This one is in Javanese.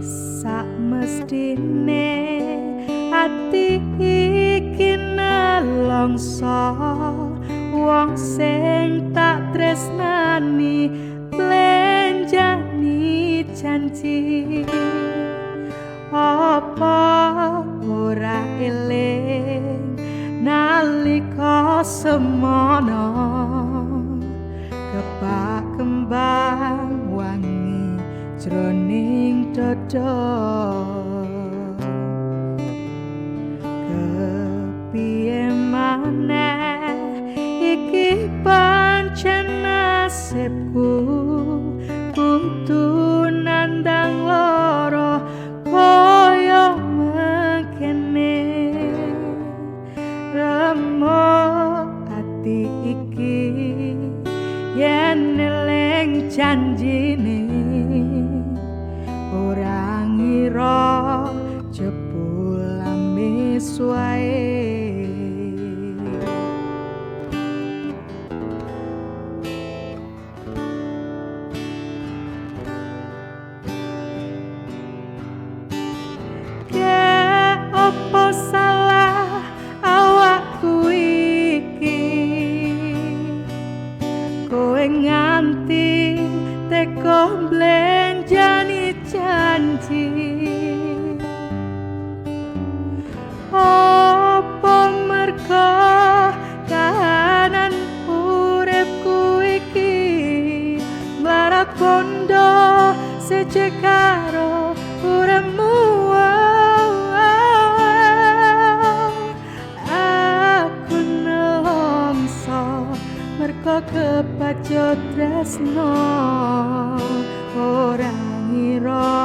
Sak mestine ati iki nelongso, wong sing tak tresnani blenjani janji. Apa ora eling nalika semono, kepak kembang wangi jroning dada. Kepiye maneh iki pancen nasibku, kudu nandang lara kaya mengkene. Remuk ati iki yen eling janjine, ora ngira jebul amis wae. Apa salah awakku iki, kowe nganti teko mblenjani janji. Apa mergo kahanan uripku iki mlarat bondo seje karo uripmu. Merko kebacut tresno, ora ngira